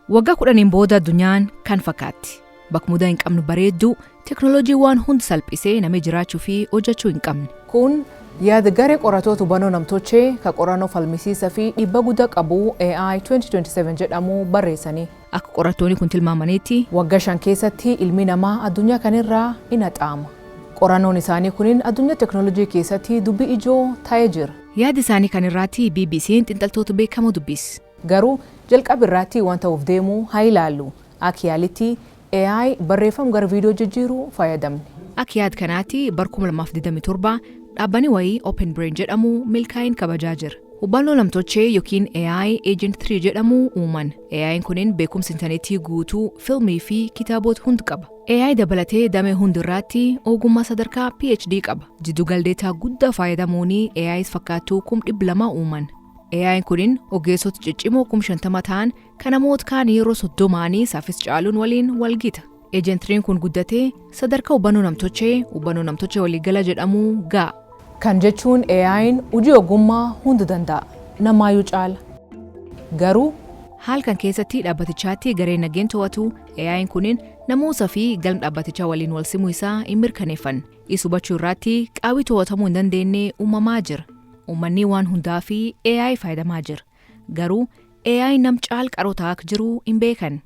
Waggaa 10n booda addunyaan kan fakkaatti. Bakka mudaa hin qabnu, bareedduu, teknooloojii waan hundi salphisee namni jiraachuu fi hojjechuu hin qabne. Kun yaada garee qoratoota hubannoo namtolchee ka qorannoo falmisiisaa fi dhiibbaa guddaa qabu AI 2027 jedhamu barreessanii. Akka qorattoonni kun tilmaamanitti, waggaa 5 keessatti ilmi namaa addunyaa kanarraa in haxaama. Qorannoon isaanii kunin addunyaa teknooloojii keessatti dubbii ijoo ta'ee jira. Yaada isaanii kan irratti BBC'n xiinxaltoota beekamoo dubbise. Garuu jalqaba irratti waan ta'uuf deemu haa ilaallu. Akka yaalitti AI barreeffama gara viidiyoo jijjiiruu fayyadamne. Akka yaada kanaatti bar 2027 dhaabbanni wayii Open Brain jedhamu milkaa'in kabajaa jira. Hubannoo namtolchee yookiin AI Agent 3 jedhamu uuman. AI'n kunin beekumsa intarneetii guutuu, fiilmii fi kitaabota hundi qaba. AI dabalatee damee hundirraatti ogummaa sadarkaa PhD qaba. Jiddugal deetaa guddaa fayyadamuun AIs fakkaattuu 200,000 uuman. AI'n kunin ogeessota ciccimoo 50,000 ta'an kan namoota kaan yeroo 30nii saffisa caaluun waliin walgita. Agent 3n kun guddatee sadarkaa hubannoo namtolchee waliigala jedhamu ga'a. Kan jechuun AI'n hojii ogummaa hunda danda'a. Namaayyuu caala. Garuu Haal kan keessatti dhaabbatichaatti garee nageen to'atu AI'n kunin namoota fi galma dhaabbatichaa waliin wal simuu isaa hin mirkaneeffanne. Isa hubachuu irratti qaawwi to'atamuu hin dandeenye uumamaa jira. Uummanni waan hundaa fi AI fayyadamaa jira. Garuu AI nam caal qaroo ta'aa akka jiru hin beekan.